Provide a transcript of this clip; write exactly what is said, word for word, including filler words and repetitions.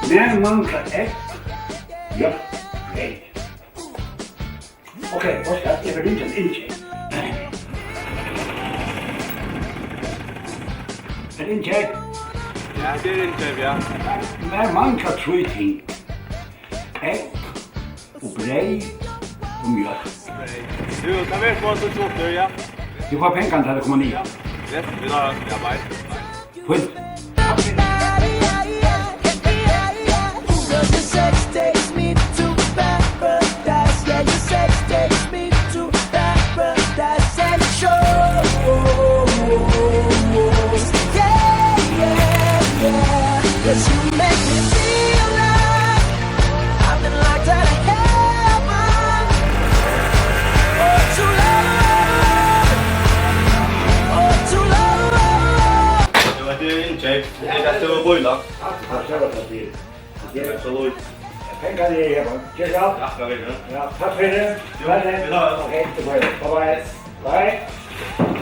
Mær manglar egg, mjólk, breyð. Ok, veitst tú hvat, eg fari at ringja til Ingi. Er Ingi? Ja, tað er Ingi, ja. Mær manglar trý ting. Egg og breyð og mjólk. Jú, tað verður smá so skjótt, ja. Tú fært pengarnar, tá tey koma niður. Ja, vit hava, ja, bye. Fínt. Takk fyri. Jú, hetta er Ingi. Eg kann støða bílar. Takk, takk, takk, takk. Absolutt. Pengar er her, man. Ger så. Ja, skal vi, ja. Ja, takk fyri tað. Jú, vit hava tað. Ok, det var det. Bye, bye. Bye.